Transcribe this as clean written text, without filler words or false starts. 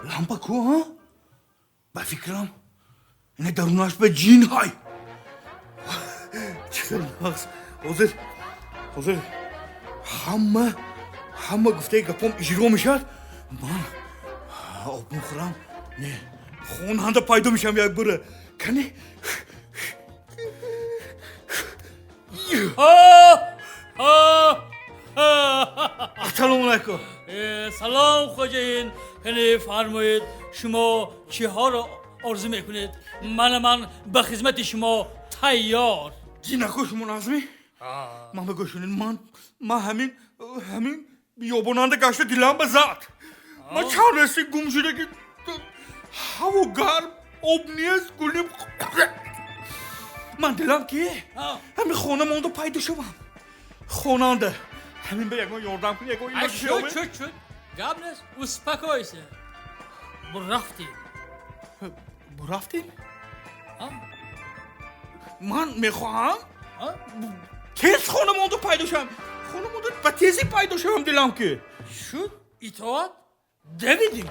Лампа ку, ҳа? Ба фикрам, ина дарунаш ба ҷин ҳай. Чӣ хел нағз. Ҳозир ҳама гуфтаи гапом иҷро мешавад. Ман об мехӯрам, не, хонанда пайдо мешавам як бора. Кани? Ассалому алайкум. Салом, хоҷаин. Кани, фармоед, шумо чиҳоро орзу мекунед? Ман ба хизмати шумо тайёр. Ҷинако, шумо назмӣ? Ман бигӯшунед, ман ҳамин биёбонанда гашта, дилам ба зад. Ман чанд раси гум шуда, ки ҳаво гарм, об нест, гулим. Ман дилам ки ҳамин хона монда пайдо шавам. Хонанда. Ҳамин ба ягон ёрдам кун, ягон Ай, шуд, шуд, шуд, гап нест, успокойся. Бурафтем. Бурафтем? Ман мехоҳам тез хона монда пайдо шавам. Хона монда ба тезӣ пайдо шавам, дилам ки. Шуд, итоат, давидем.